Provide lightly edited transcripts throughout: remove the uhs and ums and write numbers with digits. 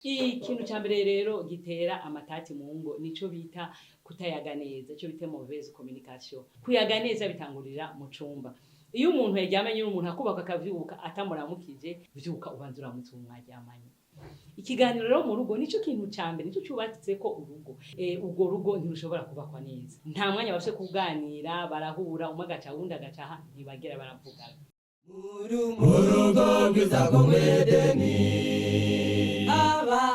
Ikintu ca mbere rero gitera amatati mu ngo nico bita kutayaga neza, ico bita mauvaise communication. Kuyaga neza bitangurira mu cumba. Iyo umuntu yaryamanye n'umuntu akubaka akavyuka atamuramukije, vyuka ubanza uramutse uwo mwaryamanye. Ikiganiro rero mu rugo nico kintu ca mbere, nico cubatseko urugo. Urwo rugo ntirushobora kubakwa neza. Nta mwanya bafise kuganira, barahura umwe agaca uwundi agaca aha, ntibagera baravugana. Urugo rwiza rwo mw'Edeni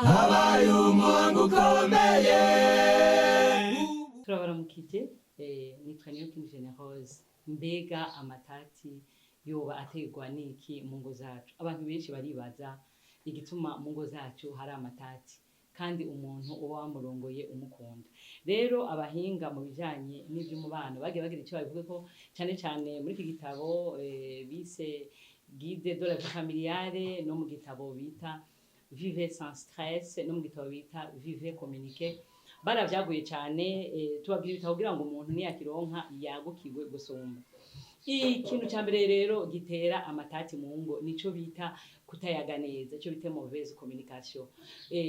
habaye umuhango ukomeye. Turabaramukije, nitwa Niyokindi Generose. Mbega amatati yoba aterwa niki mu ngo zacu? Abantu benshi baribaza igituma mu ngo zacu hari amatati kandi umuntu uba wamurongoye umukunda. Rero abahinga mu bijanye n'ivy'umubano bagiye bagira ico babivuge ko cane cane muri iki gitabo bise Guide de la vie familiale, no mu gitabo bita Vivez sans stress, no mu gitabo bita Vivez communiquer. Baravyaguye cane, tubabwira ibitabo kugira ngo umuntu niyakironka yagukirwe gusumba. Ikintu ca mbere rero gitera amatati mu ngo nico bita kutayaga neza, ico bita mauvaise communication.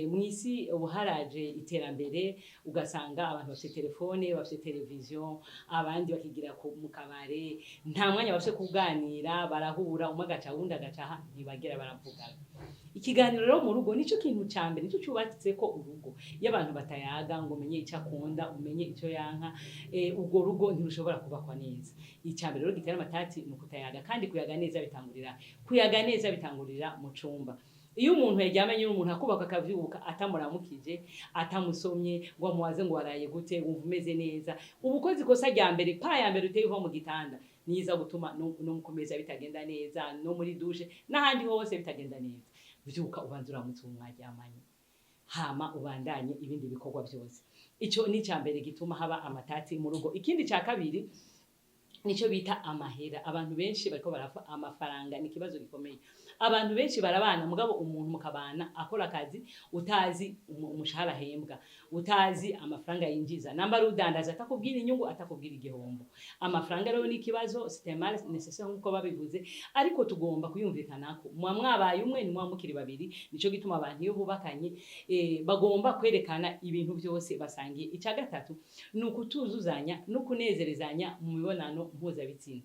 Mw'isi ubu haraje iterambere, ugasanga abantu bafise telefone, bafise televiziyo, abandi bakigira mu kabare, nta mwanya bafise kuganira, barahura umwe agaca uwundi agaca aha, ntibagera baravugana. Ikiganiro rero mu rugo nico kintu ca mbere, nico cubatseko urugo. Iyo abantu batayaga ngo umenye ico akunda, umenye ico yanka, urwo rugo ntirushobora kubakwa neza. Ica mbere rero gitera amatati ni ukutayaga, kandi kuyaga neza bitangurira mu cumba. Iyo umuntu yaryamanye n'umuntu akubaka akavyuka atamuramukije, atamusomye ngo amubaze ngo waraye gute, wumva umeze neza, uba ukoze ikosa rya mbere. Pa ya mbere uteye uva mu gitanda niza gutuma no ku meza bitagenda neza, no muri douche n'ahandi hose bitagenda neza. Vyuka ubanza uramutse uwo mwaryamanye, hama ubandanye ibindi bikorwa byose. Ico ni ica mbere gituma haba amatati mu rugo. Ikindi ca kabiri nico bita amahera. Abantu benshi bariko barapfa amafaranga, ni ikibazo gikomeye. Abantu benshi barabana, mugabo umuntu mukabana akora akazi utazi umushahara ahembwa, utazi amafaranga yinjiza, namba ari udandaza atakubwira inyungu, atakubwira igihombo. Amafaranga rero ni ikibazo, c'est un mal nécessaire nkuko babivuze, ariko tugomba kuyumvikanako. Muba mwabaye umwe, ni muba mukiri babiri. Nico gituma abantu iyo bubakanye bagomba kwerekana ibintu byose basangiye. Icya gatatu ni ukutuzuzanya no kunezerezanya mu mibonano mpuzabitsina.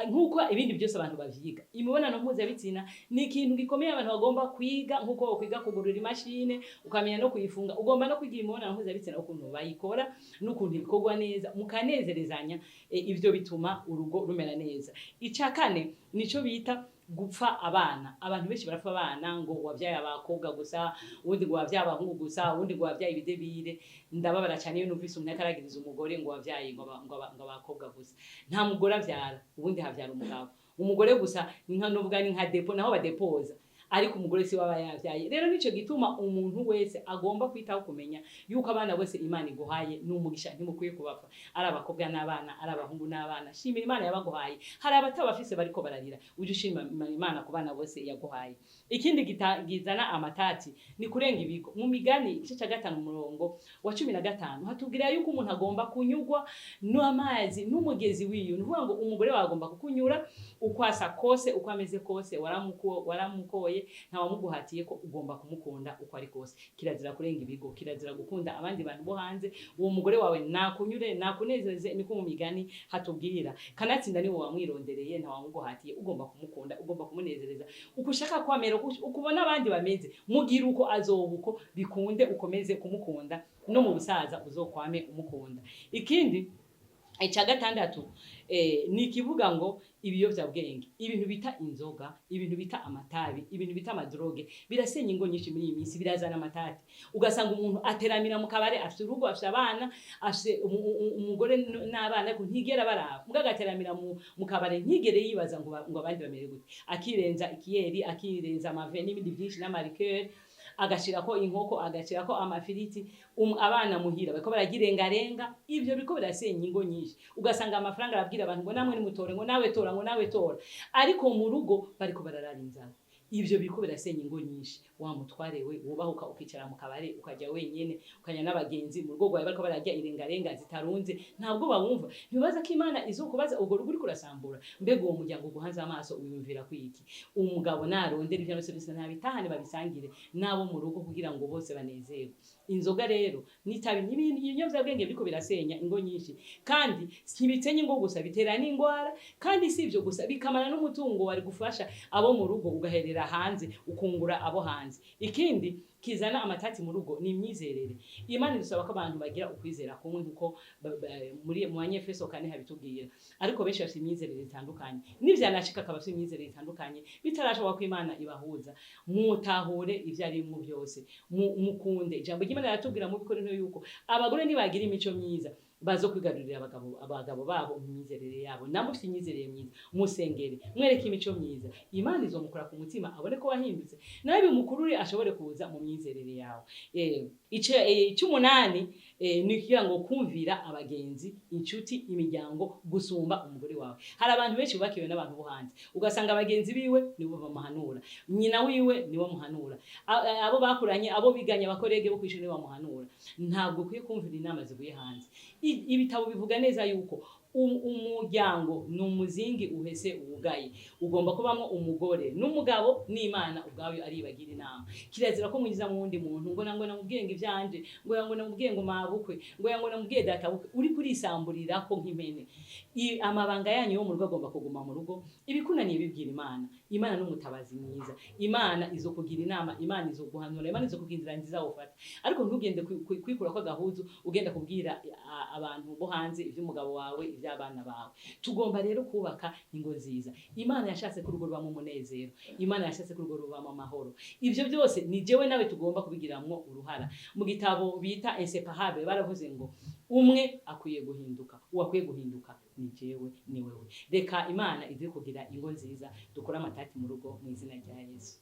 Nk'uko ibindi byose abantu bavyiga, imibonano mpuzabitsina ni ikintu gikomeye abantu bagomba kwiga. Nk'uko wokwiga kugurura imashine ukamenya no kuyifunga, ugomba no kwiga imibonano mpuzabitsina, ukuntu bayikora n'ukuntu ibikorwa neza mukanezerezanya. Ivyo bituma urugo rumera neza. Icya kane nico bita gupfa abana. Abantu benshi barapfa abana, ngo wabyaye abakobwa gusa, uwundi ngo wabyaye abahungu gusa, uwundi ngo wabyaye ibidebire. Ndababara cyane iyo numvise umuntu ataragiriza umugore ngo wabyaye ngo abakobwa gusa. Nta mugore avyara, ubundi havyara umugabo. Umugore gusa ni nka, nuvuga ni nka dépôt, naho badepoza, ariko umugore si waba yavyaye. Rero nico gituma umuntu wese agomba kwitaho kumenya yuko abana bose Imana iguhaye ni umugisha, ntimukwiye kubapfa. Ari abakobwa n'abana, ari abahungu n'abana, shimira Imana yabaguhaye. Hari abatabafise bariko bararira, uje ushima Imana ku bana bose yaguhaye. Ikindi gizana amatati ni kurenga ibigo. Mu Migani igice ca 5 umurongo wa 15 hatubwira yuko umuntu agomba kunyugwa n'amazi n'umugezi wiyo. Ni ukuvuga ngo umugore wawe agomba kukunyura uko asa kose, uko ameze kose. Waramukoye, ntawamuguhatiye ko ugomba kumukunda uko ari kose. Kirazira kurenga ibigo, kirazira gukunda abandi bantu bo hanze. Uwo mugore wawe nakunyure, nakunezeze, niko mu Migani hatubwira. Kanatsinda niwe wamwirondereye, ntawamuguhatiye. Ugomba kumukunda, ugomba kumunezereza uko ushaka kwamera, uko ubona abandi bameze. Mugira uko azoba uko bikunde, ukomeze kumukunda no mu busaza uzokwame umukunda. Ikindi icya gatandatu ni ikivuga ngo ibiyovyabwenge, ibintu bita inzoga, ibintu bita amatabi, ibintu bita ama drogues birasenya ingo nyinshi muri iyi minsi, birazana amatati. Ugasanga umuntu ateramira mu kabare, afite urugo, afite abana, afite umugore n'abana, ariko ntigera baraba mbwa agateramira mu kabare, ntigere yibaza ngo abandi bamere gute. Akirenza ikiyeri, akirenza amave n'ibindi byinshi n'ama liqueurs, agashirako inkoko, agashirako amafiriti, abana muhira bariko baragirengarenga. Ivyo biriko birasenya ingo nyinshi. Ugasanga amafaranga, arabwira abantu ngo namwe nimutore, ngo nawe tora, ngo nawe tora, ariko mu rugo bariko bararara inzara. Ivyo biriko birasenya ingo nyinshi. Wa mutware we wubahuka ukicara mu kabare, ukajya wenyene, ukajya n'abagenzi mu rugo rwawe, bariko bararya irengarenga zitarunze, ntabwo bawumva. Ntibaza ko Imana izokubaza urwo rugo uriko urasambura. Mbega uwo muryango uguhanze amaso wiyumvira kwiki? Umugabo narondera ivyo byose byose, nabitahane, babisangire n'abo mu rugo kugira ngo bose banezerwe. Inzoga rero n'itabi n'ibindi ibiyobyabwenge biriko birasenya ingo nyinshi, kandi ntibitenya ingo gusa, bitera n'ingwara. Kandi si ibyo gusa, bikamara n'umutungo wari gufasha abo mu rugo, ugaherera hanze, ukungura abo hanze. Ikindi kizana amatati mu rugo ni imyizerere. Imana idusaba ko abantu bagira ukwizera kumwe, nkuko muri mu Banyefeso 4 habitubwira. Ariko benshi bafite imyizerere itandukanye, n'ivyanashika akaba afite imyizerere itandukanye, bitarashoboka ko Imana ibahuza. Mutahure ivyo arimwo byose, mukunde. Ijambo ry'Imana riratubwira mu Bikorinto yuko abagore nibagira imico myiza bazo kwigarurira abagabo babo mu myizerere yabo. Namwe ufite imyizerere myiza, musengere, mwereke imico myiza, Imana izomukora ku mutima, abone ko wahindutse, nawe bimukurure ashobore kuza mu myizerere yawe. Icy'umunani ni kugira ngo kumvira abagenzi, inshuti, imiryango gusumba umugore wawe. Hari abantu benshi bubakiwe n'abantu bo hanze, ugasanga abagenzi biwe nibo bamuhanura, nyina wiwe nibo muhanura, abo bakuranye, abo biganye, aba collègues bo kw'ishuri nibo bamuhanura. Ntabwo ukwiye kumvira inama zivuye hanze. Ibitabo bivuga neza yuko umuryango ni umuzingi uhese wugaye, ugomba kubamo umugore n'umugabo n'Imana ubwayo aribagira inama. Kirazira ko mwinjiza mu wundi muntu, ngo nango namubwiye ngo ivyanje, ngo yango namubwiye ngo mabukwe, ngo yango namubwiye databukwe. Uri kurisamburira ko nk'impene. Amabanga yanyu yo mu rugo agomba kuguma mu rugo. Ibikunaniye bibwira Imana. Imana ni umutabazi mwiza. Imana izokugira inama, Imana izoguhanura, Imana izokugira inzira nziza wofata. Ariko ntugende kwikura ko agahuzu ugenda kubwira abantu bo hanze ivy'umugabo wawe, ivy'abana bawe. Tugomba rero kubaka ingo nziza. Imana yashatse ko urugo rubamo umunezero, Imana yashatse ko urugo rubamo amahoro. Ivyo byose ni jewe nawe tugomba kubigiramwo uruhara. Mu gitabo bita Inséparable baravuze ngo umwe akwiye guhinduka, uwakwiye guhinduka ni jewe, ni wewe. Reka Imana iduhe kugira ingo nziza, dukore amatati mu rugo mu izina rya Yesu.